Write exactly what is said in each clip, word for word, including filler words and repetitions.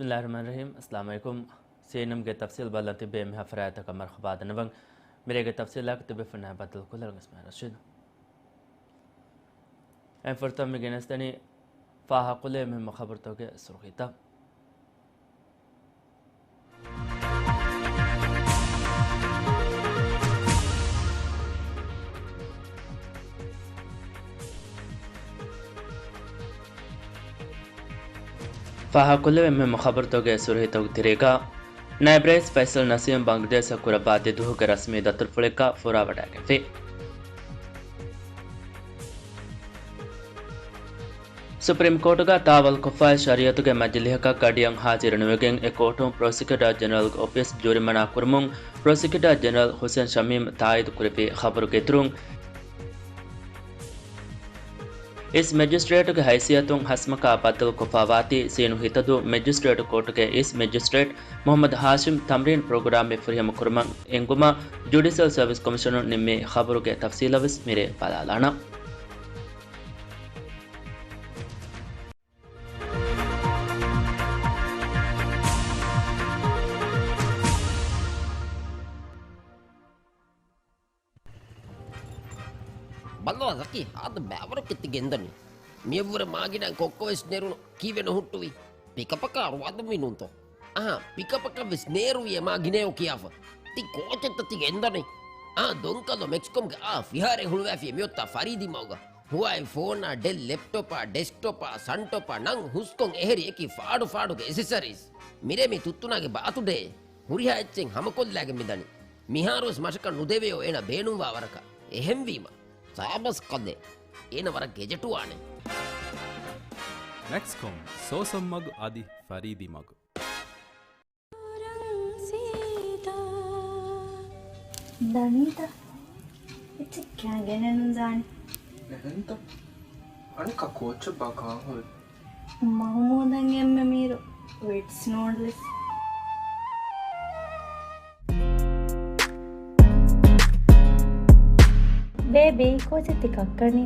ބިސްމިއްލާހިއްރަޙްމާނިއްރަޙީމް. އައްސަލާމު ޢަލައިކުމް. ސީއެންއެމްގެ ތަފްސީލް ބައްލަން ތިއްބެވި މިހާ ފަރާތްތަކަށް މަރުޙަބާ ދަންނަވަން. މިރޭގެ ތަފްސީލާއަކަށް ތިއްބެވިފައި ބައްދަލުކޮށްލަން އިސްމާޢީލް ރަޝީދު. އެން ފުރަތަމަ މި ގެނެސްދެނީ ފާހަގަކޮށްލެވޭ މުހިއްމު ޚަބަރުތަކުގެ ސުރުޚީތައް. ފާހަގަކޮށްލެވޭ މުހިއްމު ޚަބަރުތަކުގެ ސުރުޚީތަކުގެ ތެރޭގަ، ނާއިބް ރައީސް ފައިސަލް ނަސީމް ބަންގްލަދޭޝަށް ކުރައްވާ ދެދުވަހުގެ ރަސްމީ ދަތުރުފުޅެއްގަ ފުރާވަޑައިގެންފި. ސުޕްރީމް ކޯޓުގަ ތާވަލްކޮށްފައި ޝަރީއަތުގެ މަޖިލީހަކަށް ގަޑިއަށް ހާޒިރުނުވެގެން އެ ކޯޓުން ޕްރޮސިކިއުޓާ ޖެނެރަލްގެ އޮފީސް ޖޫރިމަނާ ކުރުމުން ޕްރޮސިކިއުޓާ ޖެނެރަލް ހުސެން ޝަމީމް ތާއީދު ކުރެއްވި ޚަބަރުގެ އިތުރުން، އިސް މެޖިސްޓްރޭޓުގެ ހައިސިއްޔަތުން ހަސްމަކާ ބައްދަލުކޮށްފައިވާތީ ސީނު ހިތަދޫ މެޖިސްޓްރޭޓު ކޯޓުގެ އިސް މެޖިސްޓްރޭޓް މުޙައްމަދު ހާޝިމް ތަމްރީން ޕްރޮގްރާމެއް ފުރިހަމަ ކުރުމަށް އެންގުމަށް ޖުޑިޝަލް ސަރވިސް ކޮމިޝަނުން ނިންމި ޚަބަރުގެ ތަފްސީލަށް ވެސް މިރޭ ބަލާލާނަން. ބައްލަވާ ޒަކީ، ހާދަ ބައިވަރަކަށް ތި ގެންދަނީ. މިއަށްވުރެ މާގިނައިން ކޮއްކޮވެސް ނެރުނު ކީއްވެ ނުހުއްޓުވީ؟ ޕިކަޕަކާ ރުއަދުންވީ ނޫންތޯ؟ އަހާ، ޕިކަޕަކަށް ވެސް ނޭރުވި އެ މާގިނައޭ ކިޔާފަ. ތި ކޯޗެއްތަ ތި ގެންދަނީ؟ އާ، ދޮންކަލޯ މެކްސްކޮމްގެ އާ ފިހާރައެއް ހުޅުވައިފި މިއޮތާ ފަރީދީ މަގުގަ. ހުވާއި ފޯނާ، ޑެލް ލެޕްޓޮޕާ، ޑެސްކްޓޮޕާ، ސަންޓޮޕާ، ނަން ހުސްކޮށް އެހެރި އެކި ފާޑު ފާޑުގެ އެސެސަރީސް. މިރޭ މި ތުއްތުނާގެ ބާތުޑޭ. ހުރިހާ އެއްޗެއް ހަމަކޮށްލާގެން މިދަނީ. މިހާރުވެސް މަށަކަށް ނުދެވެޔޯ އޭނަ ބޭނުންވާ ވަރަކަށް. އެހެންވީމަ، ސާބަސް ކަލޭ. އޭނަ ވަރަށް ގެޖެޓުވާނެ. މެކްސްކޮމް، ސޯސަން މަގު އަދި ފަރީދީ މަގު. ދަނީތަ؟ އެއްޗެއް ކާގެނެއް ނުދާނެ. އެހެންތަ؟ އަނެއްކާ ކޯއްޗެއްބާ ކާން ހުރީ؟ މަހުމޫދަށް އެންމެ މީރު ވިޓްސް ނޫޑްލްސް. ބޭބީ، ކޯޗެއް ތި ކައްކަނީ؟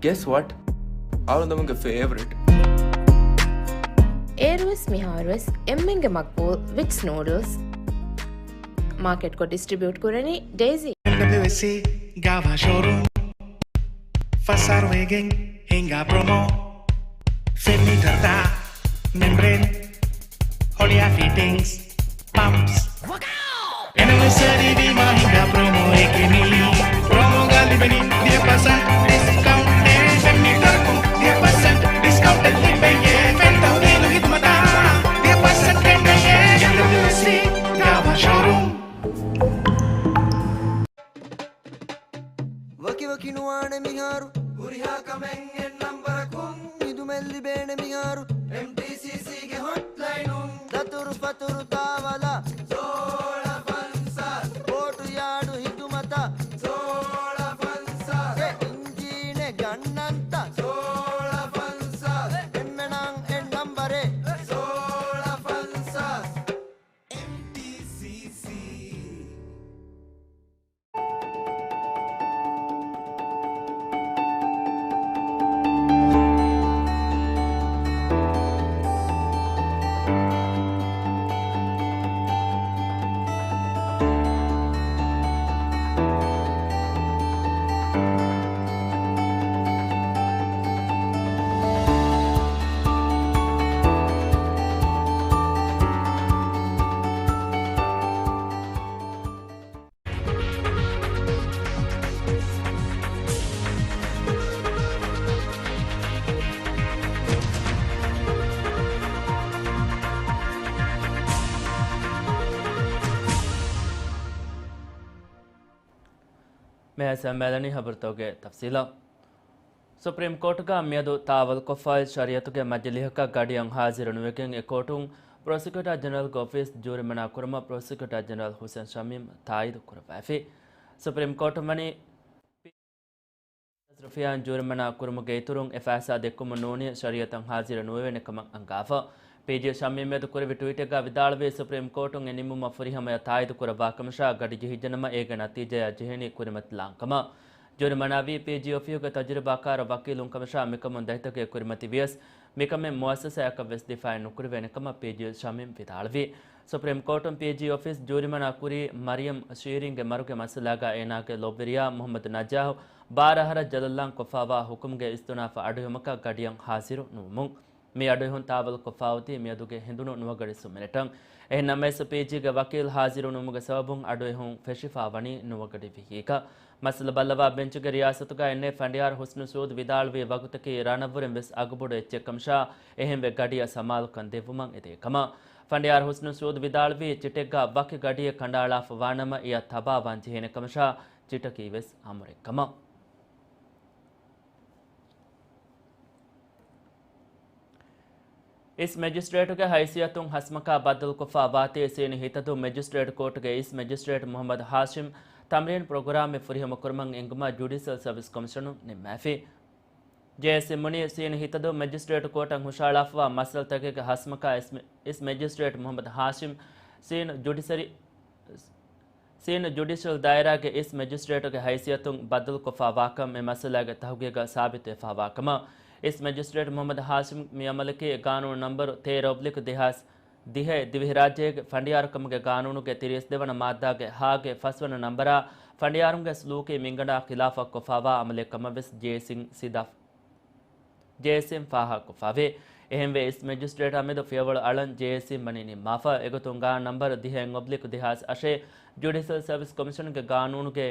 Guess what? އަޅުގަނޑުގެ ފޭވަރިޓް. އޭރުވެސް މިހާރުވެސް އެންމެންގެ މަގްބޫލް ވިޓްސް ނޫޑްލްސް. މާކެޓްކޮށް ޑިސްޓްރިބިއުޓް ކުރަނީ ޑޭޒީ. އެމްޑަބްލިއުއެސްސީ ގާވާ ޝޯރޫމް. ފަސް އަހަރު ވެގެން ހިނގާ ޕްރޮމޯ. ފެންމީޓަރުތައް، މެމްބްރޭން، ހޮޅިއާ ފިޓިންގްސް، ޕަމްޕްސް. އެނިވަރސަރީ ވީމާ ހިނގާ ޕްރޮމޯއެކޭ މީ. ޕްރޮމޯގަ ލިބެނީ ދިހަ ޕަސެންޓް ޑިސްކައުންޓެއް. ފެންމީޓަރަކުން ދިހަ ޕަސެންޓް ޑިސްކައުންޓެއް ލިބެޔޭ. ފެން ތަހުލީލު ހިދުމަތާ ދިހަ ޕަސެންޓް ގެންނަޔޭ. އެމްޑަބްލިއުއެސްސީ ގާވާ ޝޯރޫމް. ވަކިވަކި ނުވާނެ މިހާރު. ހުރިހާ ކަމެއް އެއް ނަންބަރަކުން. ހިދުމަތް ލިބޭނެ މިހާރު. އެމްޓީސީސީގެ ހޮޓްލައިނުން. ދަތުރު ފަތުރު ތާވަލާ. ސޯޅަ ފަންސާސް. ބޯޓު ޔާޑު ހިދުމަތަށް. ސޯޅަ ފަންސާސް. އެ އިންޖީނެއް ގަންނަންތަ. ސޯޅަ ފަންސާސް. އެންމެނަށް އެއް ނަންބަރެއް. ސޯޅަ ފަންސާސް. އެމްޓީސީސީ. މިހާރު ސަމާލަނީ ހަބަރުތަކުގެ ތަފްސީލަށް. ސުޕްރީމް ކޯޓުގަ މިއަދު ތާވަލްކޮށްފައި ޝަރީއަތުގެ މަޖިލީހަކަށް ގަޑިއަށް ހާޒިރުނުވެގެން އެ ކޯޓުން ޕްރޮސިކިއުޓާ ޖެނެރަލްގެ އޮފީސް ޖޫރިމަނާ ކުރުމަށް ޕްރޮސިކިއުޓާ ޖެނެރަލް ހުސެން ޝަމީމް ތާއީދު ކުރައްވައިފި. ސުޕްރީމް ކޯޓުން ވަނީ ރުފިޔާން ޖޫރިމަނާ ކުރުމުގެ އިތުރުން އެ ފައިސާ ދެއްކުމުން ނޫނީ ޝަރީއަތަށް ހާޒިރު ނުވެވޭނެ ކަމަށް އަންގާފަ. ޕީޖީ ޝަމީމް މިއަދު ކުރެއްވި ޓްވީޓެއްގަ ވިދާޅުވީ، ސުޕްރީމް ކޯޓުން އެ ނިންމުމަށް ފުރިހަމަޔަށް ތާއީދު ކުރައްވާ ކަމަށާ، ގަޑި ޖެހިއްޖެނަމަ އޭގެ ނަތީޖާއާ ޖެހެނީ ކުރިމަތިލާން ކަމަށް. ޖޫރިމަނާވީ ޕީޖީ އޮފީހުގެ ތަޖުރިބާކާރު ވަކީލުން ކަމަށާ، މިކަމުން ދަތިތަކެއް ކުރިމަތިވިޔަސް، މިކަމެއް މުއައްސަސާއަކަށް ވެސް ދިފާއި ނުކުރެވޭނެ ކަމަށް ޕީޖީ ޝަމީމް ވިދާޅުވި. ސުޕްރީމް ކޯޓުން ޕީޖީ އޮފީސް ޖޫރިމަނާ ކުރީ މަރިޔަމް ޝީރިންގެ މަރުގެ މައްސަލާގަ އޭނާގެ ލޯބިވެރިޔާ މުޙައްމަދު ނަޖާހު ބާރަ އަހަރަށް ޖަލަށްލާން ކޮށްފާވާ ހުކުމުގެ އިސްތިއުނާފަށް އަޑުއެހުމަކަށް ގަޑިއަށް ހާޒިރު ނުވުމުން. މި އަޑުއެހުން ތާވަލުކޮށްފާއޮތީ މިއަދުގެ ހެނދުނު ނުވަ ގަޑި ސުން މިނެޓަށް. އެހެން ނަމަވެސް، ޕީޖީގެ ވަކީލް ހާޒިރު ނުވުމުގެ ސަބަބުން އަޑުއެހުން ފެށިފާ ވަނީ ނުވަ ގަޑި ވިހިއަކަށް. މައްސަލަ ބައްލަވާ ބެންޗުގެ ރިޔާސަތުގަ އިންނެ ފަނޑިޔާރު ހުސްނު ސޫދު ވިދާޅުވި ވަގުތަކީ ރަނަށްވުރެން ވެސް އަގުބޮޑު އެއްޗެއްކަމަށާ، އެހެންވެ ގަޑިއަށް ސަމާލުކަން ދެއްވުމަށް އެދޭ ކަމަށް. ފަނޑިޔާރު ހުސްނު ސޫދު ވިދާޅުވީ، ޗިޓެއްގަ ވަކި ގަޑިއެއް ކަނޑައަޅާފަ ވާނަމަ، އެއަށް ތަބާވާން ޖެހޭނެ ކަމަށާ، ޗިޓަކީ ވެސް އަމުރެއް ކަމަށް. އިސް މެޖިސްޓްރޭޓުގެ ހައިސިއްޔަތުން ހަސްމަކާ ބައްދަލުކޮށްފާ ވާތީ ސީނި ހިތަދޫ މެޖިސްޓްރޭޓް ކޯޓުގެ އިސް މެޖިސްޓްރޭޓް މުޙައްމަދު ހާޝިމް ތަމްރީން ޕްރޮގްރާމެއް ފުރިހަމަ ކުރުމަށް އެންގުމަށް ޖުޑިޝަލް ސަރވިސް ކޮމިޝަނުން ނިންމާފި. ޖޭއެސްސީ ބުނީ، ސީނި ހިތަދޫ މެޖިސްޓްރޭޓް ކޯޓަށް ހުށައަޅާފަވާ މައްސަލަތަކެއްގެ ހަސްމަކާ އިސް މެ-، އިސް މެޖިސްޓްރޭޓް މުޙައްމަދު ހާޝިމް ސީން ޖުޑިޝަރީ ސީން ޖުޑިޝަލް ދާއިރާގެ އިސް މެޖިސްޓްރޭޓުގެ ހައިސިއްޔަތުން ބައްދަލުކޮށްފާ ވާކަން މި މައްސަލާގެ ތަހުގީގަށް ސާބިތުވެފާ ވާކަމަށް އިސް މެޖިސްޓްރޭޓް މުޙައްމަދު ހާޝިމް މި އަމަލަކީ ގާނޫނު ނަންބަރު ތޭރަ އޮބްލިކް ދެހާސް ދިހައެއް ދިވެހިރާއްޖޭގެ ފަނޑިޔާރުކަމުގެ ގާނޫނުގެ ތިރީސް ދެވަނަ މާއްދާގެ ހާގެ ފަސްވަނަ ނަންބަރާ ފަނޑިޔާރުންގެ ސުލޫކީ މިންގަނޑާ ޚިލާފަށް ކޮށްފާވާ އަމަލެއް ކަމަށް ވެސް ޖޭއެސްސީން ސިދާ ޖޭއެސްސީން ފާހަގަކޮށްފާވޭ. އެހެންވެ، އިސް މެޖިސްޓްރޭޓާ މެދު ފިޔަވަޅު އަޅަން ޖޭއެސްސީން ވަނީ ނިންމާފަ. އެގޮތުން ގާނޫނު ނަންބަރު ދިހައެއް އޮބްލިކް ދެހާސް އަށެއް ޖުޑިޝަލް ސަރވިސް ކޮމިޝަނުގެ ގާނޫނުގެ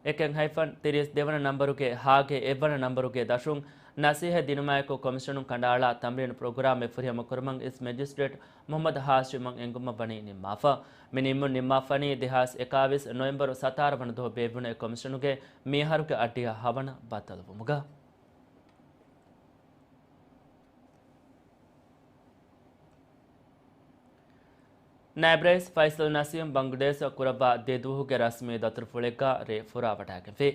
އެކެއް ހައިފަން ތިރީސް ދެވަނަ ނަންބަރުގެ ހާގެ އެއްވަނަ ނަންބަރުގެ ދަށުން ނަސީހަތް ދިނުމާއެކު ކޮމިޝަނުން ކަނޑައަޅާ ތަމްރީން ޕްރޮގްރާމެއް ފުރިހަމަ ކުރުމަށް އިސް މެޖިސްޓްރޭޓް މުޙައްމަދު ހާޝިމަށް އެންގުމަށް ވަނީ ނިންމާފަ. މި ނިންމުން ނިންމާފަނީ ދެހާސް އެކާވީސް ނޮވެމްބަރު ސަތާރަ ވަނަ ދުވަހު ބޭއްވުނު އެ ކޮމިޝަނުގެ މިއަހަރުގެ އައްޑިހަ ހަވަނަ ބައްދަލުވުމުގަ. ނާއިބް ރައީސް ފައިސަލް ނަސީމް ބަންގްލަދޭޝަށް ކުރައްވާ ދެ ދުވަހުގެ ރަސްމީ ދަތުރުފުޅެއްގަ ރޭ ފުރާވަޑައިގެންފި.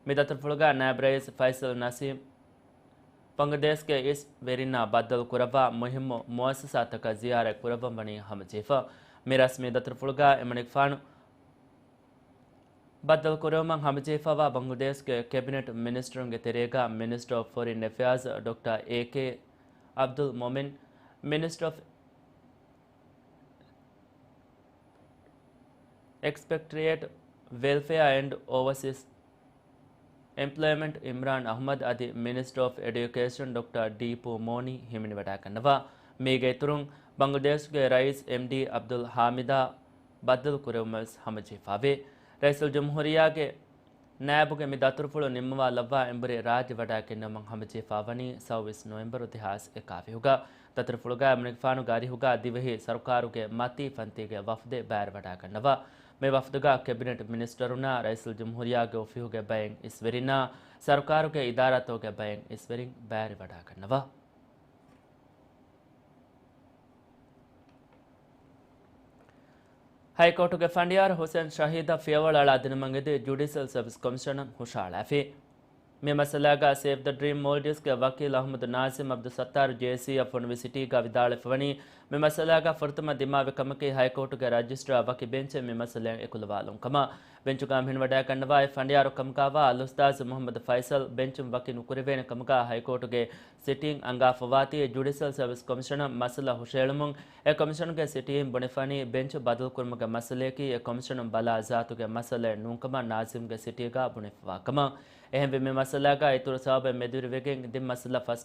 މި ދަތުރުފުޅުގަ ނާއިބް ރައީސް ފައިސަލް ނަސީމް ބަންގްލަދޭޝްގެ އިސް ވެރިންނާ ބައްދަލު ކުރައްވާ މުހިއްމު މުއައްސަސާތަކަށް ޒިޔާރަތް ކުރައްވަން ވަނީ ހަމަޖެހިފަ. މި ރަސްމީ ދަތުރުފުޅުގަ އެމަނިކުފާނު ބައްދަލު ކުރެވުމަށް ހަމަޖެހިފައިވާ ބަންގްލަދޭޝްގެ ކެބިނެޓް މިނިސްޓަރުންގެ ތެރޭގަ މިނިސްޓަރ އޮފް ފޮރިން އެފެއާޒް ޑޮކްޓަރ އޭ ކޭ އަބްދުލް މޮމިން، މިނިސްޓަރ އޮފް އެކްސްޕެކްޓްރިއޭޓް ވެލްފެއާ އެންޑް އޯވަސީސް އެމްޕްލޯއިމަންޓް އިމްރާން އަހުމަދު އަދި މިނިސްޓަރ އޮފް އެޑިއުކޭޝަން ޑޮކްޓަރ ޑީޕޫ މޯނީ ހިމެނިވަޑައިގަންނަވާ. މީގެ އިތުރުން، ބަންގްލަދޭޝްގެ ރައީސް އެމްޑީ އަބްދުލް ހާމިދާ ބައްދަލު ކުރެވުމަށް ވެސް ހަމަޖެހިފައިވޭ. ރައީސުލްޖުމްހޫރިއްޔާގެ ނާއިބުގެ މި ދަތުރުފުޅު ނިންމަވާ ލައްވާ އެނބުރި ރާއްޖެ ވަޑައިގެންނެވުމަށް ހަމަޖެހިފައިވަނީ ސައުވީސް ނޮވެމްބަރު ދެހާސް އެކާވީހުގަ. ދަތުރުފުޅުގަ އެމަނިކުފާނުގެ އަރިހުގަ ދިވެހި ސަރުކާރުގެ މަތީ ފަންތީގެ ވަފްދެއް ބައިވެރިވަޑައިގަންނަވާ. މި ވަފްދުގަ ކެބިނެޓް މިނިސްޓަރުންނާ ރައީސުލްޖުމްހޫރިއްޔާގެ އޮފީހުގެ ބައެއް އިސްވެރިންނާ ސަރުކާރުގެ އިދާރާތަކުގެ ބައެއް އިސްވެރިން ބައިވެރިވަޑައިގަންނަވާ. ހައިކޯޓުގެ ފަނޑިޔާރު ހުސެން ޝަހީދަށް ފިޔަވަޅު އަޅާދިނުމަށް އެދި ޖުޑިޝަލް ސަރވިސް ކޮމިޝަނަށް ހުށައަޅާފި. މި މައްސަލާގަ ސޭވް ދަ ޑްރީމް މޯލްޑިވްސްގެ ވަކީލް އަހުމަދު ނާޒިމް އަބްދުއްސައްތާރު ޖޭއެސްސީއަށް ފޮނުވި ސިޓީގަ ވިދާޅުވެފަވަނީ، މި މައްސަލާގަ ފުރަތަމަ ދިމާވި ކަމަކީ ހައިކޯޓުގެ ރަޖިސްޓްރާ ވަކި ބެންޗެއް މި މައްސަލައިން އެކުލަވާލުން ކަމަށް. ބެންޗުގަ މިހެން ވަޑައިގަންނަވާ އެއް ފަނޑިޔާރު ކަމުގަވާ އަލްއުސްތާޒު މުޙައްމަދު ފައިސަލް ބެންޗުން ވަކި ނުކުރެވޭނެ ކަމުގަ ހައިކޯޓުގެ ސިޓިން އަންގާފަވާތީ ޖުޑިޝަލް ސަރވިސް ކޮމިޝަނަށް މައްސަލަ ހުށައެޅުމުން، އެ ކޮމިޝަނުގެ ސިޓީން ބުނެފަނީ ބެންޗު ބަދަލުކުރުމުގެ މައްސަލަޔަކީ އެ ކޮމިޝަނުން ބަލާ ޒާތުގެ މައްސަލައެއް ނޫންކަމަށް ނާޒިމްގެ ސިޓީގަ ބުނެފަވާކަމަށް. އެހެންވެ، މި މައްސަލާގަ އިތުރު ސަބަބެއް މެދުވެރިވެގެން ދެން މައްސަލަ ފަސް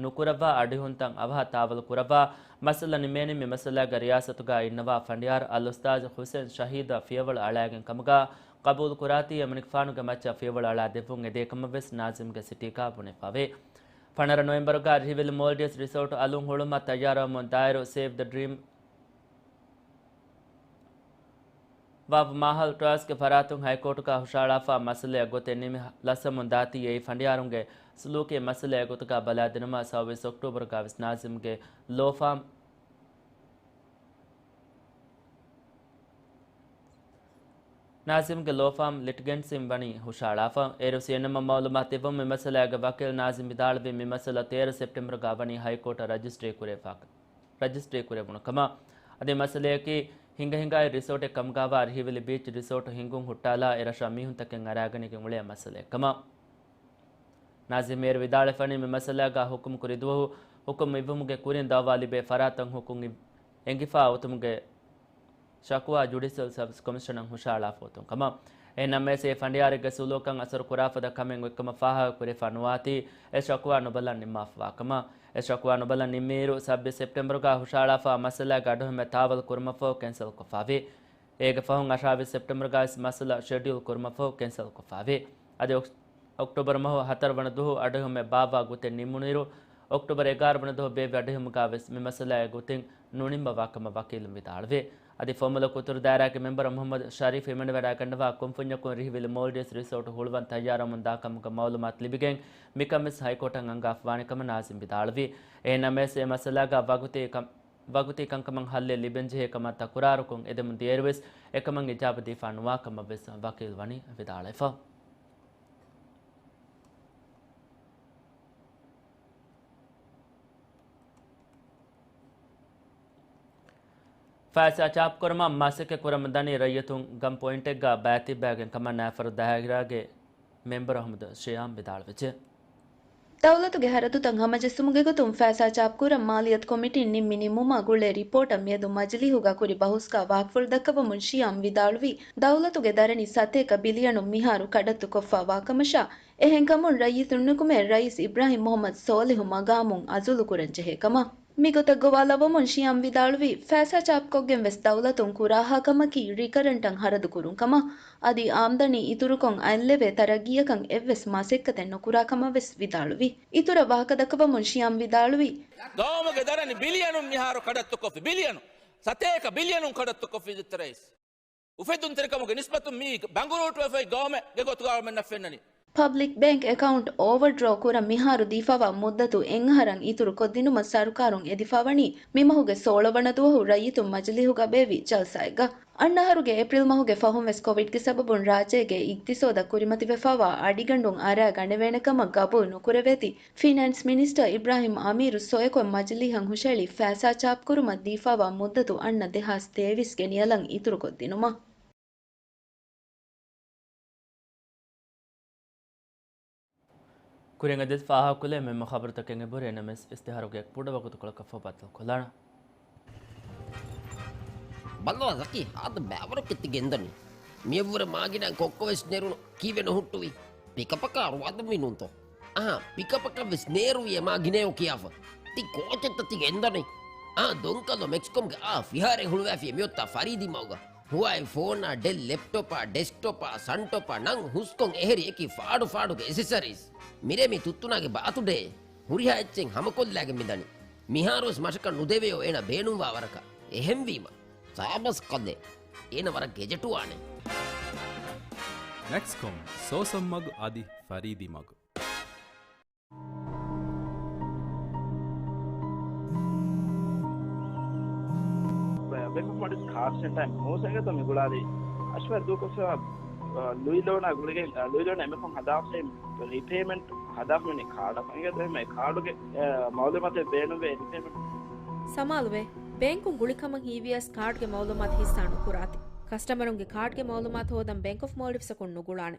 ނުކުރައްވާ އަޑުއިހުންތައް އަވަހަށް ތާވަލު ކުރައްވާ މައްސަލަ ނިމޭނީ މި މައްސަލާގެ ރިޔާސަތުގަ އިންނަވާ ފަނޑިޔާރު އަލްއުސްތާޒު ހުސެން ޝަހީދަށް ފިޔަވަޅު އަޅާގެން ކަމުގަ ޤަބޫލު ކުރާތީ އެމަނިކުފާނުގެ މައްޗަށް ފިޔަވަޅު އަޅާ ދެއްވުން އެދޭކަމަށް ވެސް ނާޒިމްގެ ސިޓީގަ ބުނެފަވޭ. ފަނަރަ ނޮވެމްބަރުގަ ރިހިވެލި މޯލްޑިވްސް ރިސޯޓު އަލުން ހުޅުމަށް ތައްޔާރުވަމުން ދާއިރު ސޭވް ދަ ޑްރީމް ވައްވަ މާހަލް ޓްރަސްޓްގެ ފަރާތުން ހައިކޯޓުގަ ހުށައަޅާފަ މައްސަލައަށް ގޮތެއް ނިމި ލަސްވަމުން ދާތީ އެއީ ފަނޑިޔާރުންގެ ސުލޫކީ މައްސަލައެއް ގޮތުގަ ބަލާދިނުމަށް ސައުވީސް އޮކްޓޫބަރުގަ ވެސް ނާޒިމްގެ ލޯފާމް ނާޒިމްގެ ލޯފާމް ލިޓިގެންޓްސްއިން ވަނީ ހުށައަޅާފަ. އޭރު ސީއެންއެމްއަށް މައުލޫމާތު ދެއްވަމުން މި މައްސަލާގެ ވަކީލް ނާޒިމް ވިދާޅުވީ މި މައްސަލަ ތޭރަ ސެޕްޓެމްބަރުގަ ވަނީ ހައިކޯޓަށް ރަޖިސްޓްރީ ކުރެވިފަ-، ރަޖިސްޓްރީ ކުރެވުނު ކަމަށް. އަދި މައްސަލަޔަކީ ހިނގަ ހިނގާއި ރިސޯޓެއް ކަމުގަވާ ރިހިވެލި ބީޗް ރިސޯޓު ހިނގުން ހުއްޓާލާ އެރަށަށް މީހުންތަކެއް އަރާގަނެގެން އުޅޭ މައްސަލައެއް ކަމަށް. ނާޒިމް މޭރު ވިދާޅުވެފަނީ މި މައްސަލާގަ ހުކުމް ކުރި ދުވަހު ހުކުމް އިއްވުމުގެ ކުރިން ދައުވާ ލިބޭ ފަރާތަށް ހުކުމް އި-، އެނގިފަ އޮތުމުގެ ޝަކުވާ ޖުޑިޝަލް ސަރވިސް ކޮމިޝަނަށް ހުށަހަޅާފަ އޮތުން ކަމަށް. އެހެންނަމަވެސް އެ ފަނޑިޔާރެއްގެ ސުލޫކަށް އަސަރު ކުރާފަދަ ކަމެއް އޮތްކަމަށް ފާހަގަ ކުރެވިފަ ނުވާތީ، އެ ޝަކުވާ ނުބަލަން ނިންމާފަވާ ކަމަށް. އެ ޝަކުވާ ނުބަލަން ނިންމިއިރު، ސައްބީސް ސެޕްޓެމްބަރުގަ ހުށަހަޅާފަ މައްސަލާގެ އަޑުއެހުމެއް ތާވަލް ކުރުމަށްފަހު ކެންސަލް ކޮށްފަވި. އޭގެ ފަހުން އަށާވީސް ސެޕްޓެމްބަރުގަ ވެސް މައްސަލަ ޝެޑިއުލް ކުރުމަށްފަހު ކެންސަލް ކޮށްފަވި. އަދި އޮކް-، އޮކްޓޯބަރު މަހު ހަތަރު ވަނަ ދުވަހު އަޑުއެހުމެއް ބާއްވާ ގޮތެއް ނިމުނުއިރު، އޮކްޓޯބަރު އެގާރަ ވަނަ ދުވަހު ބޭއްވި އަޑުއެހުމުގަ ވެސް މި މައްސަލައާ ގޮތެއް ނުނިންމަވާ ކަމަށް ވަކީލުން ވިދާޅުވި. އަދި ފުވައްމުލައް ކުޅުދުއްތު ދާއިރާގެ މެމްބަރ މުހައްމަދު ޝަރީފް ހިމެނިވަޑައިގަންނަވާ ކުންފުންޏަކުން ރިހިވެލި މޯލްޑިވްސް ރިސޯޓު ހުޅުވަން ތައްޔާރުވަމުން ދާ ކަމުގެ މައުލޫމާތު ލިބިގެން މިކަން ވެސް ހައިކޯޓަށް އަންގާފަވާނެ ކަމަށް ނާޒިމް ވިދާޅުވި. އެހެންނަމަވެސް، އެ މައްސަލާގަ ވަގުތީ ކަން-، ވަގުތީ ކަންކަމަށް ހައްލެއް ލިބެންޖެހޭ ކަމަށް ތަކުރާރުކޮށް އެދެމުން ދިޔައިރުވެސް އެކަމަށް އިޖާބަ ދީފަ ނުވާ ކަމަށް ވެސް ވަކީލު ވަނީ ވިދާޅުވެފަ. ފައިސާ ޗާޕުކުރުމަށް މަސައްކަތް ކުރަމުން ދަނީ ރައްޔިތުން ގަން ޕޮއިންޓެއްގަ ބައިތިއްބައިގެން ކަމަށް ނާފަރު ދާއިރާގެ މެމްބަރު އަހުމަދު ޝިޔާމް ވިދާޅުވެއްޖެ. ދައުލަތުގެ ހަރަދުތައް ހަމަޖެއްސުމުގެ ގޮތުން ފައިސާ ޗާޕުކުރަން މާލިޔަތު ކޮމިޓީން ނިންމި ނިންމުމާ ގުޅޭ ރިޕޯޓަށް މިއަދު މަޖިލީހުގަ ކުރި ބަހުސްގަ ވާހަކަފުޅު ދައްކަވަމުން ޝިޔާމް ވިދާޅުވީ، ދައުލަތުގެ ދަރަނި ސަތޭކަ ބިލިއަނުން މިހާރު ކަޑައްތުކޮށްފަ ވާކަމަށާ، އެހެންކަމުން ރައްޔިތުންނުކުމެ ރައީސް އިބްރާހިމް މުހައްމަދު ސޯލިހު މަގާމުން އަޒުލު ކުރަންޖެހޭ ކަމަށް. މިގޮތަށް ގޮވާލައްވަމުން ޝިޔާމް ވިދާޅުވީ، ފައިސާ ޗާޕުކޮށްގެން ވެސް ދައުލަތުން ކުރާހާ ކަމަކީ ރިކަރަންޓަށް ހަރަދު ކުރުން ކަމަށް، އަދި އާމްދަނީ އިތުރުކޮށް އަތްލެވޭ ތަރައްގީއަކަށް އެއްވެސް މަސައްކަތެއް ނުކުރާ ކަމަށް ވެސް ވިދާޅުވި. އިތުރަށް ވާހަކަދައްކަވަމުން ޝިޔާމް ވިދާޅުވީ، ގައުމުގެ ދަރަނި ބިލިއަނުން މިހާރު ކަޑައްތުކޮށްފި، ބިލިއަނު، ސަތޭކަ ބިލިއަނުން ކަޑައްތުކޮށްފި ދިއްތަރައިސް. އުފެދުންތެރިކަމުގެ ނިސްބަތުން މީ ބަނގުރޫޓުވެފައި ގައުމެއްގެ ގޮތުގަ އަޅުމެންނަށް ފެންނަނީ. ޕަބްލިކް ބޭންކް އެކައުންޓް އޯވަރޑްރޯ ކުރަން މިހާރު ދީފަވާ މުއްދަތު އެއްއަހަރަށް އިތުރު ކޮށްދިނުމަށް ސަރުކާރުން އެދިފަވަނީ މިމަހުގެ ސޯޅަ ވަނަ ދުވަހު ރައްޔިތުން މަޖިލީހުގަ ބޭއްވި ޖަލްސާއެއްގަ. އަންނަ އަހަރުގެ އޭޕްރިލް މަހުގެ ފަހުން ވެސް ކޮވިޑްގެ ސަބަބުން ރާއްޖޭގެ އިގްތިސޯދަށް ކުރިމަތިވެފަވާ އަޑިގަނޑުން އަރާ ގަނެވޭނެ ކަމަށް ގަބޫލު ނުކުރެވޭތީ، ފިނޭންސް މިނިސްޓަރ އިބްރާހިމް އަމީރު ސޮއެކޮށް މަޖިލީހަށް ހުށަހެޅި ފައިސާ ޗާޕްކުރުމަށް ދީފަވާ މުއްދަތު އަންނަ ދެހާސް ތޭވީސް ގެ ނިޔަލަށް އިތުރުކޮށްދިނުމަށް. ކުރިން އަދި ފާހަގަކުރެވޭ މެމް ޚަބަރުތަކެއް އެބަހުރި ނަމަވެސް އިސްތިހާރުގެ ކުޑަ ވަގުތުކޮޅަކަށް ފަހު ބައްދަލުކޮށްލާނަން. ބަލާ ޒަކީ، ހާދަ ބައިވަރު ކެތި ގެންދަނީ. މިއަށްވުރެ މާގިނަ ކޮއްކޮވެސް ނެރުނު ކީއްވެ ނުހުއްޓުވީ؟ ޕިކަޕަކާ ރުވާދަމީނުންތޯ؟ އަހާ، ޕިކަޕަކަށް ވެސް ނޭރުވި އެ މާގިނަޔޯ ކިޔާފަ. ތި ކޯޗެއްތަ ތި ގެންދަނީ؟ އާ، ދޮންކަލޯ މެކްސްކޮމްގެ އާ ފިހާރައެއް ހުޅުވައިފި މިއޮތާ ފަރީދީ މަގުގަ. ހުވާއި ފޯނާ، ޑެލް ލެޕްޓޮޕާ، ޑެސްކްޓޮޕާ، ސަންޓޮޕާ ނަން ހުސްކޮން އެހެރި އެކި ފާޑު ފާޑުގެ އެސެސަރީސް. މިރޭ މި ތުއްތުނާގެ ބާތުޑޭ. ހުރިހާ އެއްޗެއް ހަމަކޮށްލާގެން މިދަނީ. މިހާރުވެސް މަށަކަށް ނުދެވެޔޯ އޭނަ ބޭނުންވާ ވަރަކަށް. އެހެންވީމަ، ސާބަސް ކަލޭ. އޭނަ ވަރަށް ގެޖެޓުވާނެ. މެކްސްކޮމް، ސޯސަން މަގު އަދި ފަރީދީ މަގު. ބޭންކް އޮފް މޯލްޑިވްސް ކާޑް ސެންޓަރ މޫސައިގަތު މި ގުޅާލީ އަޝްވަ ދޫކޮށްފަ، އަ، ލުއި ލޯނާ ގުޅިގެން، އަ، ލުއި ލޯނާ އެމެފުން ހަދާފައި ރީޕޭމެންޓް ހަދާފަ މިނި ކާޑަކަށް. އިނގޭތޯ އެހެން ކާޑުގެ، އަ، މައުލޫމާތެއް ބޭނުންވޭ ރީޕޭމެންޓް. ސަމާލުވޭ، ބޭންކުން ގުޅި ކަމަށް ހީވިޔަސް ކާޑްގެ މައުލޫމާތު ހިއްސާ ނުކުރާތި. ކަސްޓަމަރުންގެ ކާޑްގެ މައުލޫމާތު ހޯދަން ބޭންކް އޮފް މޯލްޑިވްސްއަކުން ނުގުޅާނެ.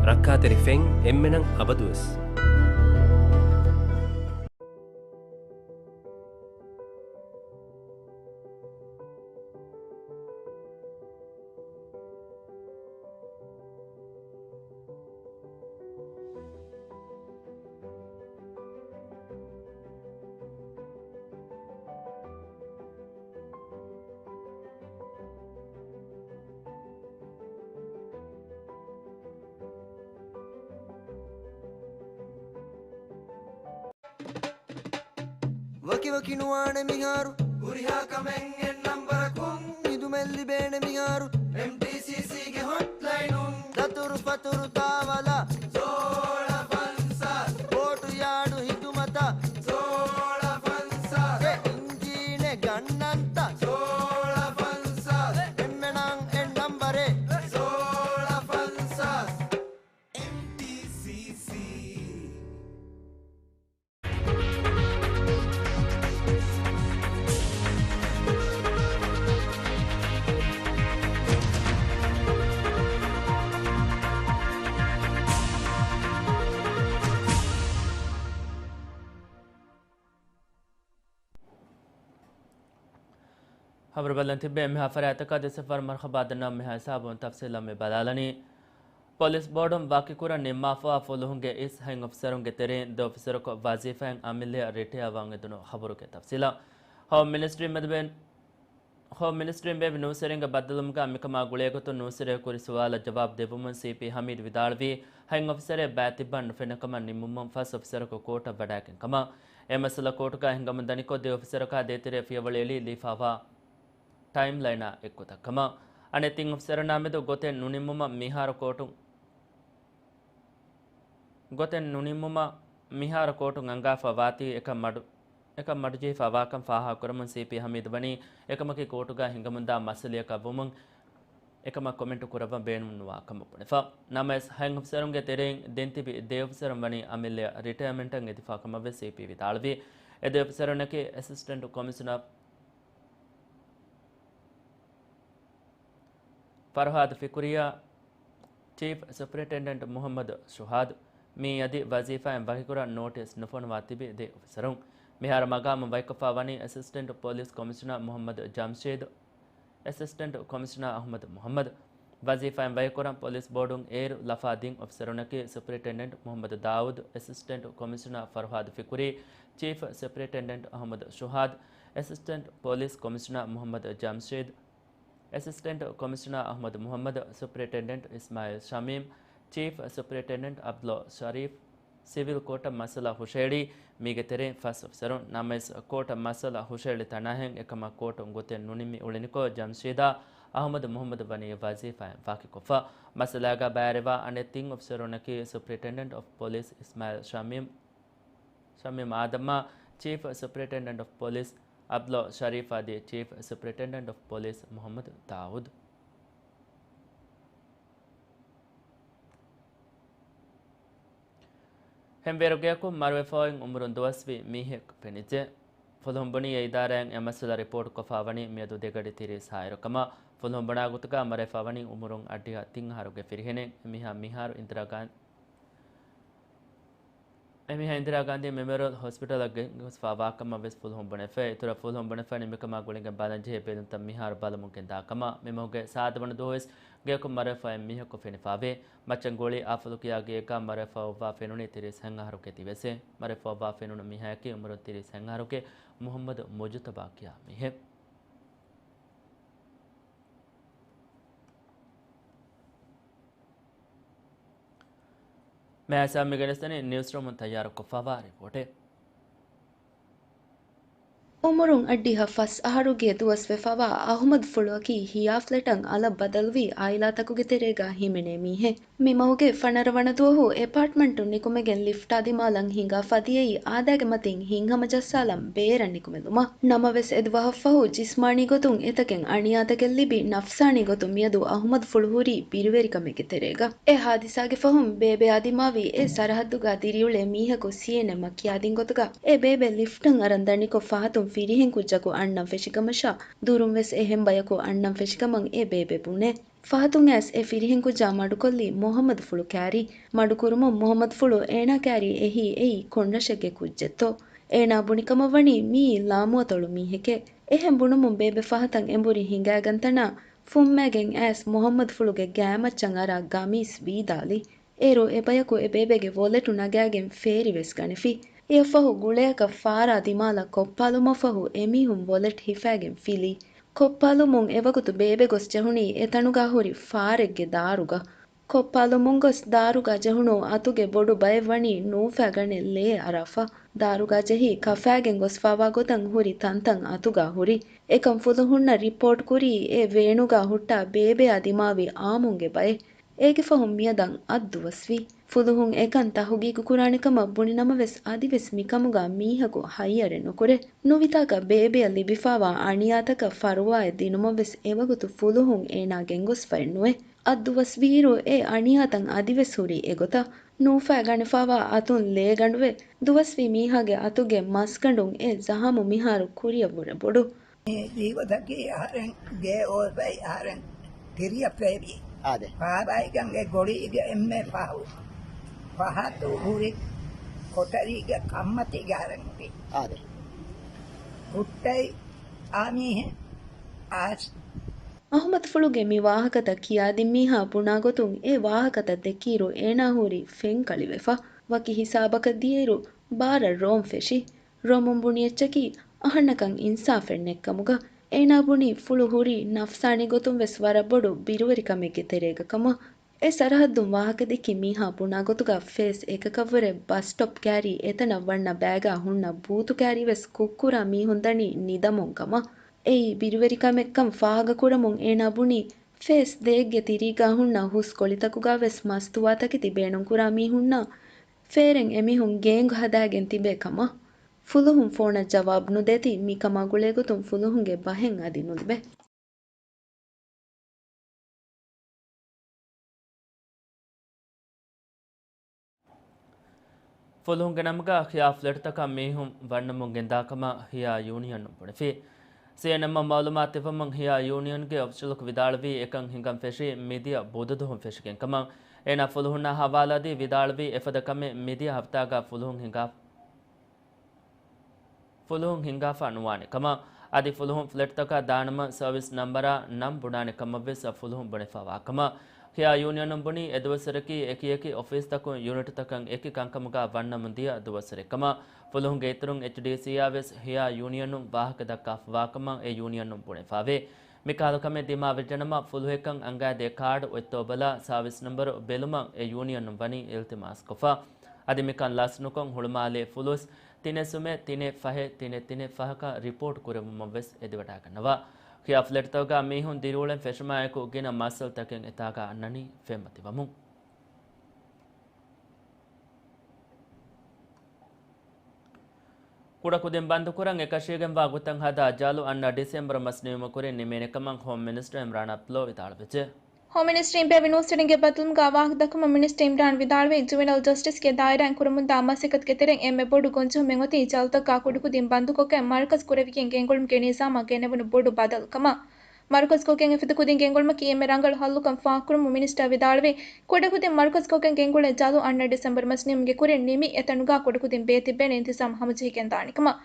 ރައްކާތެރި ފެން އެންމެނަށް އަބަދުވެސް. ވަކިވަކި ނުވާނެ މިހާރު، ހުރިހާ ކަމެއް އެއް ނަންބަރަކުން. ހިދުމަތް ލިބޭނެ މިހާރު، އެމްޓީސީސީގެ ހޮޓްލައިނުން. ދަތުރު ފަތުރު ތާވަލާ، ސޯޅަ ފަންސާސް. ބޯޓު ޔާޑު ހިދުމަތާ، ހަބަރު ބަލަން ތިއްބެ މިހާ ފަރާތަކާ ދެ ސަފަރު މަރުހަބާ ދަންނަ މިހާ ހިސާބުން ތަފްސީލަށް މި ބަލާލަނީ. ޕޮލިސް ބޯޑުން ވަކިކުރަން ނިންމާފަވާ ފުލުހުންގެ އިސް ހަތް އޮފިސަރުންގެ ތެރެއިން ދެ އޮފިސަރަކު ވަޒީފާއިން އަމިއްލަޔަށް ރިޓަޔާވާން އެދުނު ޚަބަރުގެ ތަފްސީލަށް. ހޯމް މިނިސްޓްރީ މެދުވެ، ހޯމް މިނިސްޓްރީން ބޭއްވި ނޫސްވެރިންގެ ބައްދަލުވުމުގަ މިކަމާ ގުޅޭގޮތުން ނޫސްވެރިޔަކު ކުރި ސުވާލަށް ޖަވާބު ދެއްވުމުން ސީޕީ ހަމީދު ވިދާޅުވީ، ހަތް އޮފިސަރެއް ބައިތިއްބަން ނުފެންނަ ކަމަށް ނިންމުމުން ފަސް އޮފިސަރަކު ކޯޓަށް ވަޑައިގެން ކަމަށް. އެ މައްސަލަ ކޯޓުގަ ހިނގަމުން ދަނިކޮށް ދެ އޮފިސަރަކާ ދޭތެރޭ ފިޔަވަޅު އެޅި ލީފާވާ ޓައިމްލައިނާ އެއްގޮތަށް ކަމަށް. އަނެއް ތިން އޮފިސަރުންނާ މެދު ގޮތެއް ނުނިންމުމަށް މިހާރު ކޯޓުން، ގޮތެއް ނުނިންމުމަށް މިހާރު ކޯޓުން އަންގާފަ ވާތީ އެކަން މަޑު، އެކަން މަޑުޖެހިފަ ވާކަން ފާހަގަކުރަމުން ސީޕީ ހަމީދު ވަނީ އެކަމަކީ ކޯޓުގަ ހިނގަމުންދާ މައްސަލަޔަކަށް ވުމުން އެކަމަށް ކޮމެންޓު ކުރައްވަން ބޭނުމެއް ނުވާ ކަމަށް ބުނެފަ. ނަމަވެސް ހަތް އޮފިސަރުންގެ ތެރެއިން ދެން ތިބި ދެ އޮފިސަރުން ވަނީ އަމިއްލަޔަށް ރިޓަޔަމެންޓަށް އެދިފާ ކަމަށްވެސް ސީޕީ ވިދާޅުވި. އެ ދެ އޮފިސަރުންނަކީ އެސިސްޓެންޓް ކޮމިޝަނަރ ފަރުހާދު ފިކުރީއާ، ޗީފް ސުޕްރިންޓެންޑެންޓް މުހައްމަދު ޝުހާދު. މިއީ އަދި ވަޒީފާއިން ވަކިކުރަން ނޯޓިސް ނުފޮނުވާ ތިބި ދެ އޮފިސަރުން. މިހާރު މަގާމު ވަކިކޮށްފާ ވަނީ އެސިސްޓެންޓް ޕޮލިސް ކޮމިޝަނަރ މުހައްމަދު ޖަމްޝީދު، އެސިސްޓެންޓް ކޮމިޝަނަރ އަހުމަދު މުހައްމަދު. ވަޒީފާއިން ވަކިކުރަން ޕޮލިސް ބޯޑުން އޭރު ލަފާ ދިން އޮފިސަރުންނަކީ ސުޕްރިންޓެންޑެންޓް މުހައްމަދު ދާއޫދު، އެސިސްޓެންޓް ކޮމިޝަނަރ ފަރުހާދު ފިކުރީ، ޗީފް ސުޕްރިންޓެންޑެންޓް އަހުމަދު ޝުހާދު، އެސިސްޓެންޓް ޕޮލިސް ކޮމިޝަނަރ މުހައްމަދު ޖަމްޝީދު، އެސިސްޓެންޓް ކޮމިޝަނަރ އަހުމަދު މުހައްމަދު، ސުޕްރިންޓެންޑެންޓް އިސްމާއިލް ޝަމީމް، ޗީފް ސުޕްރިންޓެންޑެންޓް އަބްދުﷲ ޝަރީފް، ސިވިލް ކޯޓަށް މައްސަލަ ހުށައެޅީ މީގެ ތެރެއިން ފަސް އޮފިސަރުން. ނަމަވެސް ކޯޓަށް މައްސަލަ ހުށައެޅި ތަނާހެން އެކަމަށް ކޯޓުން ގޮތެއް ނުނިންމި އުޅެނިކޮށް، ޖަމްޝީދާ އަހުމަދު މުހައްމަދު ވަނީ ވަޒީފާއިން ވާކިކޮށްފަ. މައްސަލާގަ ބައިވެރިވާ އަނެއް ތިން އޮފިސަރުންނަކީ ސުޕްރިންޓެންޑެންޓް އޮފް ޕޮލިސް އިސްމާއިލް ޝަމީމް، ޝަމީމް އާދަމްއާ، ޗީފް ސުޕްރިންޓެންޑެންޓް އޮފް ޕޮލިސް އަބްދުﷲ ޝަރީފް އަދި ޗީފް ސުޕްރިންޓެންޑެންޓް އޮފް ޕޮލިސް މުހައްމަދު ދާއޫދު. ހެންވޭރު ގެޔަކު މަރުވެފައި އޮތް އުމުރުން ދުވަސްވީ މީހެއް ފެނިއްޖެ. ފުލުހުން ބުނީ އެ އިދާރާއިން އެ މައްސަލަ ރިޕޯޓް ކޮށްފަ ވަނީ މިއަދު ދެގަޑި ތިރީސް އަހަރު ކަމަށް. ފުލުހުން ބުނާ ގޮތުގަ މަރެފަ ވަނީ އުމުރުން އައްޑިހަ ތިން އަހަރުގެ ފިރިހެނެއް. އެމީހާ މިހާރު އިންދިރާ ގާން، އެމީހާ އިންދިރާ ގާންދީ މެމޯރިއަލް ހޮސްޕިޓަލަށް ގެންގޮސްފަ ވާކަމަށް ވެސް ފުލުހުން ބުނެފަ. އިތުރަށް ފުލުހުން ބުނެފަ ނިމިކަމާ ގުޅިގެން ބަލަންޖެހޭ ބެލުންތައް މިހާރު ބަލަމުން ގެންދާ ކަމަށް. މިމަހުގެ ސާދަވަނަ ދުވަހުވެސް ގެޔަކު މަރެފައި މީހަކު ފެނިފާވޭ. މައްޗަށް ގޯޅި އާފުލުކިޔާ ގެޔަކާ މަރެފައި އޮއްވާ ފެނުނީ ތިރީސް ހަތް އަހަރުގެ ދިވެއްސެއް. މަރެފައި އޮއްވާ ފެނުނު މީހާއަކީ އުމުރުން ތިރީސް ހަތް އަހަރުގެ މުހައްމަދު މުޖުތަބާ ކިޔާ މީހެއް. މިހާ ހިސާބުން މި ގެނެސްދެނީ ނިއުސްރޫމުން ތައްޔާރުކޮށްފަވާ ރިޕޯޓެއް. އުމުރުން އައްޑިހަ ފަސް އަހަރުގެ ދުވަސްވެފަވާ އަހުމަދު ފުޅުއަކީ ހިޔާ ފްލެޓަށް އަލަށް ބަދަލުވި އާއިލާތަކުގެ ތެރޭގަ ހިމެނޭ މީހެއް. މި މަހުގެ ފަނަރަ ވަނަ ދުވަހު އެޕާޓްމަންޓުން ނިކުމެގެން ލިފްޓާ ދިމާލަށް ހިނގާފަ ދިޔައީ އާދައިގެ މަތިން ހިތްހަމަ ޖައްސާލަން ބޭރަށް ނިކުމެލުމަށް. ނަމަވެސް އެދުވަހަށްފަހު ޖިސްމާނީ ގޮތުން އެތަކެއް އަނިޔާތަކެއް ލިބި ނަފްސާނީ ގޮތުން މިއަދު އަހުމަދު ފުޅު ހުރީ ބިރުވެރިކަމެއްގެ ތެރޭގަ. އެ ހާދިސާގެ ފަހުން ބޭބެއާ ދިމާވި އެ ސަރަހައްދުގަ ދިރިއުޅޭ މީހަކު ސީއެންއެމްއަށް ކިޔާދިން ގޮތުގަ އެ ބޭބެ ލިފްޓަށް އަރަން ދަނިކޮށް ފަހަތުން ފިރިހެން ކުއްޖަކު އަންނަން ފެށިކަމަށާ ދުރުން ވެސް އެހެން ބަޔަކު އަންނަން ފެށިކަމަށް އެ ބޭބެ ބުނޭ. ފަހަތުން އައިސް އެ ފިރިހެން ކުއްޖާ މަޑުކޮށްލީ މުހައްމަދު ފުޅު ކައިރި. މަޑުކުރުމުން މުހައްމަދު ފުޅު އޭނާ ކައިރި އެހީ އެއީ ކޮންރަށެއްގެ ކުއްޖެއްތޯ؟ އޭނާ ބުނިކަމަށް ވަނީ މިއީ ލާމުއަތޮޅު މީހެކޭ. އެހެން ބުނުމުން ބޭބެ ފަހަތަށް އެނބުރި ހިނގައިގަންތަނާ ފުއްމައިގެން އައިސް މުހައްމަދު ފުޅުގެ ގާތްމައްޗަށް އަރާ ގަމީސް ވީދާލި. އޭރު އެބަޔަކު އެ ބޭބެގެ ވޮލެޓު ނަގާގެން ފޭރިވެސް ގަނެފި. އެއަށްފަހު ގުޅޭއަކަށް ފާރާ ދިމާލަށް ކޮއްޕާލުމަށްފަހު އެމީހުން ވޮލެޓް ހިފައިގެން ފިލި. ކޮއްޕާލުމުން އެވަގުތު ބޭބެ ގޮސް ޖެހުނީ އެތަނުގަ ހުރި ފާރެއްގެ ދާރުގަ. ކޮއްޕާލުމުން ގޮސް ދާރުގަ ޖެހުނު އަތުގެ ބޮޑު ބައެއް ވަނީ ނޫފާގަނެ ލޭ އަރާފަ. ދާރުގަ ޖެހި ކަފާގެން ގޮސްފާވާ ގޮތަށް ހުރި ތަންތަން އަތުގަ ހުރި. އެކަން ފުލުހުންނަށް ރިޕޯޓް ކުރީ އެ ވޭނުގަ ހުއްޓާ ބޭބެއާ ދިމާވި އާމުންގެ ބައެއް. އޭގެ ފަހުން މިއަދަށް އަށް ދުވަސްވީ. ފުލުހުން އެކަން ތަހުގީގު ކުރާނެ ކަމަށް ބުނި ނަމަވެސް، އަދިވެސް މިކަމުގަ މީހަކު ހައްޔަރެއް ނުކުރޭ. ނުވިތާކަށް ބޭބެއަށް ލިބިފާވާ އަނިޔާތަކަށް ފަރުވާއެއް ދިނުމަށް ވެސް އެވަގުތު ފުލުހުން އޭނާ ގެންގޮސްފައެއް ނުވޭ. އަށް ދުވަސް ވީއިރު އެ އަނިޔާތައް އަދިވެސް ހުރީ އެގޮތަށް. ނޫފާ ގަނެފާވާ އަތުން ލޭގަނޑުވެ، ދުވަސްވީ މީހާގެ އަތުގެ މަސްގަނޑުން އެ ޒަހަމު މިހާރު ކުރިއަށްވުރެ ބޮޑު. މި ދީގޮތަކީ އަހަރެން ގޭ އޯފައި އަހަރެން ތިރިއަށް ފޭބި. އާދެ. ފާބައިގަނގެ ގޮޅީގެ އެންމެ ފަހު. ފަހަތު ހުރި ކޮޓަރީގެ ކަންމަތީގެ އަހަރެން ހުރި. އާދެ. ހުއްޓައި އާ މީހެއް އަހުމަދުފުޅުގެ މި ވާހަކަތައް ކިޔާދިން މީހާ ބުނާ ގޮތުން އެ ވާހަކަތައް ދެއްކިއިރު އޭނާ ހުރީ ފެން ކަޅިވެފަ. ވަކި ހިސާބަކަށް ދިޔައިރު ބާރަށް ރޯމް ފެށި. ރޯމުން ބުނި އެއްޗަކީ އަހަންނަކަށް އިންސާފެއް ނެތްކަމުގަ. އޭނާ ބުނީ ފުޅު ހުރީ ނަފްސާނީ ގޮތުން ވެސް ވަރަށް ބޮޑު ބިރުވެރިކަމެއްގެ ތެރޭގަ ކަމަށް. އެ ސަރަހައްދުން ވާހަކަ ދެއްކި މީހާ ބުނާ ގޮތުގަ ފޭސް އެކަކަށްވުރެ ބަސް ސްޓޮޕް ކައިރީ އެތަނަށް ވަންނަ ބައިގާ ހުންނަ ބޫތު ކައިރީ ވެސް ކުށްކުރާ މީހުން ދަނީ ނިދަމުން ކަމަށް. އެއީ ބިރުވެރިކަމެއްކަން ފާހަގަކުރަމުން އޭނާ ބުނީ، ފޭސް ދޭއްގެ ތިރީގާ ހުންނަ ހުސް ކޮޅިތަކުގާ ވެސް މަސްތުވާތަކެތި ބޭނުންކުރާ މީހުންނާ ފޭރެން އެމީހުން ގޭންގް ހަދާގެން ތިބޭ ކަމަށް. ފުލުހުން ފޯނަށް ޖަވާބު ނުދޭތީ، މިކަމާ ގުޅޭގޮތުން ފުލުހުންގެ ބަހެއް އަދި ނުލިބޭ. ފުލުހުންގެ ނަމުގަ ހިޔާ ފްލެޓްތަކަށް މީހުން ވަންނަމުން ގެންދާކަމަށް ހިޔާ ޔޫނިއަނުން ބުނެފި. ސީއެންއެމްއަށް މައުލޫމާތު ދެއްވަމުން ހިޔާ ޔޫނިއަންގެ އޮފިޝަލަކު ވިދާޅުވީ އެކަން ހިނގަން ފެށީ މިދިޔަ ބުދުދުވަހުން ފެށިގެން ކަމަށް. އޭނާ ފުލުހުންނާ ހަވާލާދީ ވިދާޅުވީ އެފަދަ ކަމެއް މިދިޔަ ހަފްތާގަ ފުލުހުން ހިނގާ ފުލުހުން ހިނގާފަ ނުވާނެ ކަމަށް، އަދި ފުލުހުން ފްލެޓްތަކަށް ދާނަމަ ސަރވިސް ނަމްބަރާ ނަން ބުނާނެ ކަމަށްވެސް ފުލުހުން ބުނެފަވާ ކަމަށް. ހިޔާ ޔޫނިއަނުން ބުނީ އެ ދުވަސްވަރަކީ އެކިއެކި އޮފީސްތަކުން ޔުނިޓްތަކަށް އެކި ކަންކަމުގަ ވަންނަމުން ދިޔަ ދުވަސްވަރެއް ކަމަށް. ފުލުހުންގެ އިތުރުން އެޗްޑީސީއާ ވެސް ހިޔާ ޔޫނިއަނުން ވާހަކަ ދައްކާފަވާ ކަމަށް އެ ޔޫނިއަނުން ބުނެފަވޭ. މިކަހަލަ ކަމެއް ދިމާވެއްޖެނަމަ، ފުލުހެއްކަން އަނގައިދޭ ކާޑް އޮތްތޯ ބަލާ، ސާވިސް ނަންބަރު ބެލުމަށް އެ ޔޫނިއަނުން ވަނީ އިލްތިމާސްކޮށްފަ. އަދި މިކަން ލަސްނުކޮށް ހުޅުމާލޭ ފުލުސް ތިނެއް ސުމެއް ތިނެއް ފަހެއް ތިނެއް ތިނެއް ފަހަކަށް ރިޕޯޓް ކުރެއްވުމަށް ވެސް އެދިވަޑައިގަންނަވާ. ހިޔާ ފްލެޓްތަކުގަ މީހުން ދިރިއުޅެން ފެށުމާއެކު ގިނަ މައްސަލަތަކެއް އެތާގަ އަންނަނީ ފެންމަތިވަމުން. ކުޑަކުދިން ބަންދުކުރަން އެކަށީގެންވާ ގޮތަށް ހަދާ ޖަލު އަންނަ ޑިސެމްބަރު މަސް ނިމުމަށް ކުރިން ނިމޭނެ ކަމަށް ހޯމް މިނިސްޓަރ އިމްރާން އަބްދުﷲ ވިދާޅުވެއްޖެ. ހޯމް މިނިސްޓަރ އިންޕޭވި ނޫސްވެޑިންގެ ބައްދަލުމުގަ ވާހަކަ ދައްކަމުން މިނިސްޓަރ އިމްރާން ވިދާޅުވީ، ޖުވެނަލް ޖަސްޓިސްގެ ދާއިރާއިން ކުރަމުންދާ މަސައްކަތުގެ ތެރެއިން އެންމެ ބޮޑު ގޮންޖެހުމެއް އޮތީ ޖަލުތަކާ ކުޑަކުދިން ބަންދުކޮށްގެން މަރުކަޒް ކުރެވިގެން ގެންގުޅުމުގެ ނިޒާމާ ގެނެވުނު ބޮޑު ބަދަލު ކަމަށް. މަރުކަޒްކޮށްގެން އެފަދަ ކުދިން ގެންގުޅުމަކީ އެންމެ ރަނގަޅު ހައްލުކަން ފާހަގަކުރަމުން މިނިސްޓަރ ވިދާޅުވީ، ކުޑަކުދިން މަރުކަޒްކޮށްގެން ގެންގުޅޭ ޖަލު އަންނަ ޑިސެމްބަރު މަސް ނިމުމުގެ ކުރިން ނިމި އެތަނުގާ ކުޑަކުދިން ބޭތިއްބޭނެ އިންތިޒާމް ހަމަޖެހިގެން ދާނެ ކަމަށް.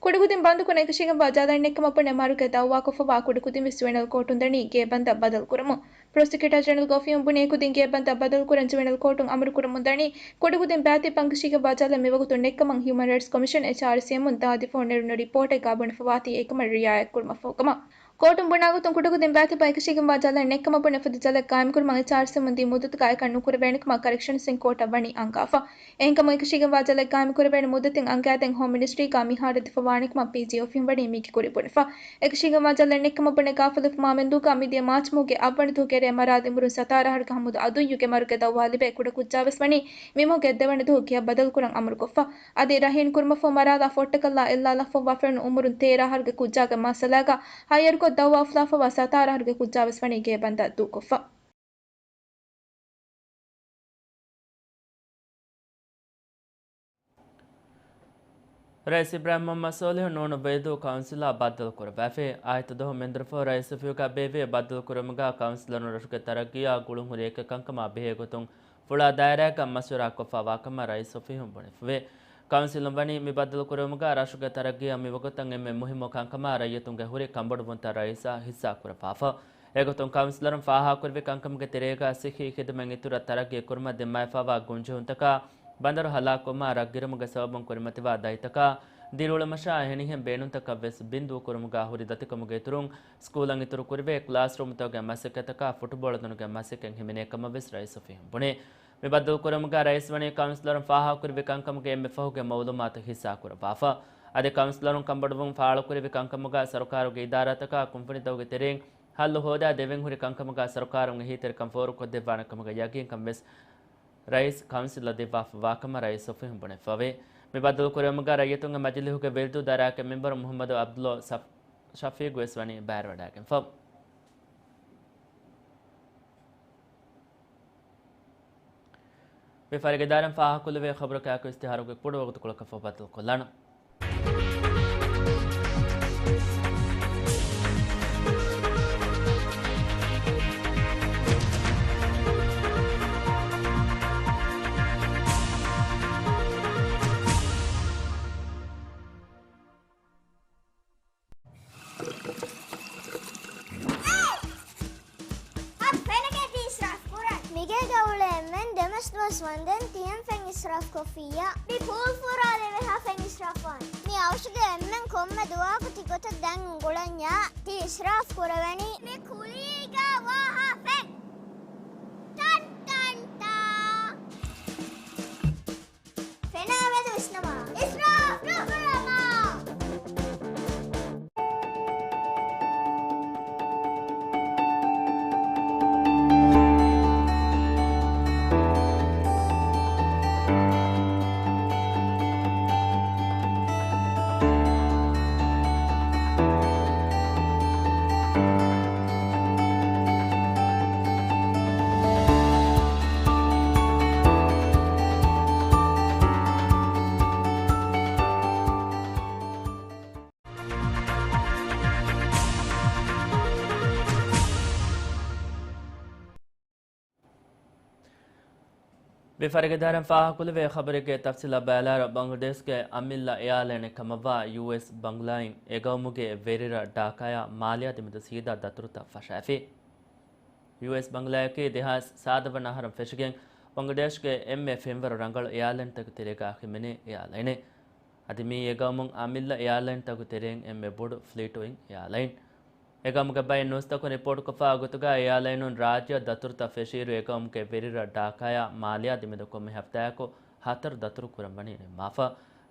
ކުޑަކުދިން ބަންދުކުރަން އެކަށީގެންވާ ޖަލަށް ނެއްކަމަށް ބުނެ މަރުގެ ދައުވާކޮށްފަވާ ކުޑަކުދިން ވެސް ޖުވެނަލް ކޯޓުން ދަނީ ގޭބަންދަށް ބަދަލުކުރަމުން. ޕްރޮސިކިއުޓާ ޖެނެރަލްގެ އޮފީހުން ބުނީ އެކުދިން ގޭބަންދަށް ބަދަލުކުރަން ޖުވެނަލް ކޯޓުން އަމުރުކުރަމުން ދަނީ، ކުޑަކުދިން ބައިތިއްބަން އެކަށީގެންވާ ޖަލަށް މިވަގުތު ނެއްކަމަށް ހިއުމަން ރައިޓްސް ކޮމިޝަން، އެޗްއާރްސީއެމުން ދާދިފަހުން ނެރުނު ރިޕޯޓެއްގާ ބުނެފަވާތީ އެކަމަށް ރިއާޔަތްކުރުމަށްފަހު ކަމަށް. ކޯޓުން ބުނާގޮތުން ކުޑަކުދިން ބައިތިއްބަން އެކަށީގެންވާ ޖަލަށް ނެއްކަމަށް ބުނެ އެފަދަ ޖަލެއް ގާއިމްކުރުމަށް އެޗްއާރްސީއެމުން ދިން މުއްދަތުގާ އެކަން ނުކުރެވޭނެކަމަށް ކަރެކްޝަންސް އިން ކޯޓަށް ވަނީ އަންގާފަ. އެހެންކަމުން އެކަށީގެންވާ ޖަލެއް ގާއިމްކުރެވޭނެ މުއްދަތެއް އަނގައިދޭން ހޯމް މިނިސްޓްރީގާ މިހާރު ދެފަވާނެކަމަށް ޕީޖީ އޮފީހުން ވަނީ މީގެ ކުރިން ބުނެފަ. އެކަށީގެންވާ ޖަލެއް ނެއްކަމަށް ބުނެ ގާފަލުވެފަ މާމެންދޫގާ މިދިޔަ މާޗްމަހުގެ އަށްވަނަ ދުވަހުގެ ރޭ މަރާލި އުމުރުން ސަތާރަ އަހަރުގެ ހަމުދު އަދުއްޔުގެ މަރުގެ ދައުވާ ލިބޭ ކުޑަކުއްޖާވެސް ވަނީ މިމަހުގެ ދެވަނަ ދުވަހު ކިޔަށް ބަދަލުކުރަން އަމުރުކޮށްފަ. އަދި ރަހީން ކުރުމަށްފަހު މަރާލާ ފޮށްޓަކަށްލާ އެއްލާލާފައިވާ ފެނުނު އުމުރުން ތޭރަ އަހަރުގެ ކުއްޖާގެ މައްސަލާގާ ހައްޔަރުކޮށް ދައުވާ އުފުލާފައިވާ ސަތާރަ އަހަރުގެ ކުއްޖާވެސް ވަނީ ގޭބަންދަށް ދޫކޮށްފަ. ރައީސް އިބްރާހިމް މުހައްމަދު ސޯލިހު ނޫނު ވެއްދޫ ކައުންސިލާ ބައްދަލުކުރައްވައިފި. އާއްތަ ދުވަހު މެންދުރުފަހު ރައީސް އޮފީހުގަ ބޭއްވި ބައްދަލުކުރުމުގަ ކައުންސިލަރުން ރަށުގެ ތަރައްގީއާ ގުޅުންހުރި އެކަކަންކަމާ ބެހޭގޮތުން ފުޅާ ދާއިރާއަކަށް މަޝްވަރާކޮށްފަވާކަމަށް ރައީސް އޮފީހުން ބުނެފަވޭ. ކައުންސިލުން ވަނީ މި ބައްދަލުކުރުމުގަ ރަށުގެ ތަރައްގީއަށް މިވަގުތަށް އެންމެ މުހިއްމު ކަންކަމާ ރައްޔިތުންގެ ހުރި ކަންބޮޑުވުންތައް ރައީސާ ހިއްސާކުރައްވާފަ. އެގޮތުން ކައުންސިލަރުން ފާހަގަކުރެއްވި ކަންކަމުގެ ތެރޭގަ ސިއްހީ ޚިދުމަތް އިތުރަށް ތަރައްގީ ކުރުމަށް ދިންމައިފައިވާ ގޮންޖެހުންތަކާ، ބަނދަރު ހަލާކުވުމާ ރަށްގިރުމުގެ ސަބަބުން ކުރިމަތިވާ ދަތިތަކާ، ދިރިއުޅުމަށާ އެހެނިހެން ބޭނުންތަކަށްވެސް ބިންދޫކުރުމުގަ ހުރި ދަތިކަމުގެ އިތުރުން، ސްކޫލަށް އިތުރު ކުރެވޭ ކްލާސްރޫމްތަކުގެ މަސައްކަތަކާ ފުޓުބޯޅަ ދޮނުގެ މަސައްކަތް ހިމެނޭ ކަމަށްވެސް ރައީސް އޮފީހުން ބުނޭ. މި ބައްދަލުކުރުމުގަ ރައީސް ވަނީ ކައުންސިލަރުން ފާހަގަކުރެއްވި ކަންކަމުގެ އެންމެ ފަހުގެ މައުލޫމާތު ހިއްސާކުރައްވާފަ. އަދި ކައުންސިލަރުން ކަންބޮޑުވުން ފާޅުކުރެއްވި ކަންކަމުގަ ސަރުކާރުގެ އިދާރާތަކާ ކުންފުނިތަކުގެ ތެރެއިން ހައްލު ހޯދާ ދެވެންހުރި ކަންކަމުގަ ސަރުކާރުން އެހީތެރިކަން ފޯރުކޮށްދެއްވާނެ ކަމުގެ ޔަގީންކަން ވެސް ރައީސް ކައުންސިލަށް ދެއްވާފަވާކަމަށް ރައީސް އޮފީހުން ބުނެފަވޭ. މި ބައްދަލުކުރުމުގަ ރައްޔިތުންގެ މަޖިލީހުގެ ވެއްދޫ ދާއިރާއެއްގެ މެމްބަރު މުހައްމަދު އަބްދުﷲ ޝަފީގު ވެސް ވަނީ ބައިވެރިވެވަޑައިގެންފަ. ވިޔަފާރިގެ އިދާރާއިން ފާހަގަކޮށްލެވޭ ޚަބަރު ކާކު އިޝްތިހާރުގެ ކުޑަ ވަގުތުކޮޅަކަށްފަހު ބައްދަލުކޮށްލާނަން. ވަންދެން ތިހެން ފެން އިސްރާފް ކޮށްފިއްޔާ. މި ކޫލް ފުރާލެވޭހާ ފެން އިސްރާފް ވާން. މި އައުޝުގެ އެންމެން ކޮންމެ ދުވަހަކު ތިގޮތަށް ދަން އުނގުޅަންޏާ ތި އިސްރާފް ކުރެވެނީ. މި ކުލީގަ ވާހާ ފެން. ޓަން ޓަން ޓާ. ފެނާ މެދު ވިސްނަމާ. އިސްރާފް ނުކުރަމާ. ވި ފަރިގެދާރަން ފާހަގަކުރެވޭ ޚަބަރެއްގެ ތަފްސީލަށް ބައިލާރަ، ބަނގްލަދޭޝްގެ އަމިއްލަ އެއާލައިނެއް ކަމަށްވާ ޔޫއެސް ބަންގްލާއިން އެގައުމުގެ ވެރިރަށް ޑާކާޔާ މާލިޔާ ދެމެދު ސީދާ ދަތުރުތައް ފަށައިފި. ޔޫއެސް ބަންގްލާއަކީ ދެހާސް ސާދަ ވަނަ އަހަރުން ފެށިގެން ބަނގްލަދޭޝްގެ އެންމެ ފެންވަރު ރަނގަޅު އެއާލައިންތަކުގެ ތެރޭގަ ހިމެނޭ އެއާލައިނެއް. އަދި މިއީ އެގައުމުން އަމިއްލަ އެއާލައިންތަކުގެ ތެރެއިން އެންމެ ބޮޑު ފްލީޓު އިން އެއާލައިން. އެގައުމުގެ ބައެއް ނޫސްތަކުން ރިޕޯޓުކޮށްފާ ގޮތުގަ އެއާލައިނުން ރާއްޖެއަށް ދަތުރުތައް ފެށިއިރު އެގައުމުގެ ވެރިރަށް ޑާކާޔާ މާލިޔާ ދެމެދު ކޮންމެ ހަފްތާއަކު ހަތަރު ދަތުރު ކުރަން ވަނީ ނިންމާފަ.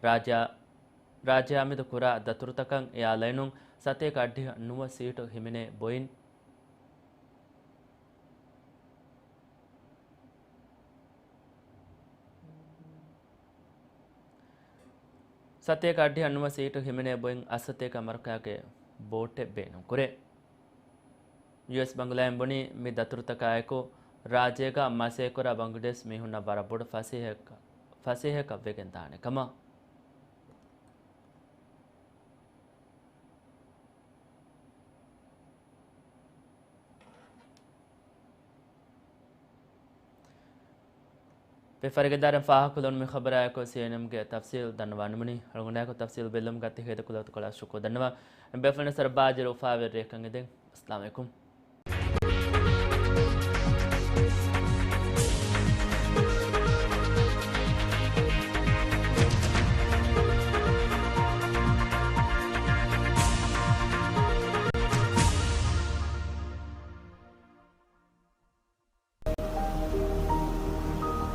ރާއްޖެ، ރާއްޖެއާމެދު ކުރާ ދަތުރުތަކަށް އެއާލައިނުން ސަތޭކަ އަށްޑިހަ ނުވަ ސީޓު ހިމެނޭ ބޮއިން ސަތޭކަ އަށްޑިހަ ނުވަ ސީޓު ހިމެނޭ ބޮއިން އަށްސަތޭކަ މަރުކާގެ ބޯޓެއް ބޭނުންކުރޭ. ޔޫއެސް ބަނގްލާއިން ބުނީ، މި ދަތުރުތަކާއެކު ރާއްޖޭގަ މަސޭކުރާ ބަނގްލަދޭޝް މީހުންނަށް ވަރަށް ބޮޑު ފަސޭހައަކަށް، ފަސޭހައަކަށް ވެގެން ދާނެ ކަމަށް. ވި ފަރިގެދާރަން ފާހަގަކޮށްލުން މި ޚަބަރާއެކު ސީއެންއެމްގެ ތަފްސީލް ދަންނަވާނަމުނީ. އަޅުގަނޑާއެކު ތަފްސީލް ބެއްލުމުގަ ތި ހޭދަކުރިޔަށް އަށް ޝުކުރު ދަންނަވަން. އެން ބޭފުޅުންނަށް ސަރަބާޖެރު އުފާވެރި ރެއެއްކަން އެދެން. އައްސަލާމު ޢަލައިކުމް.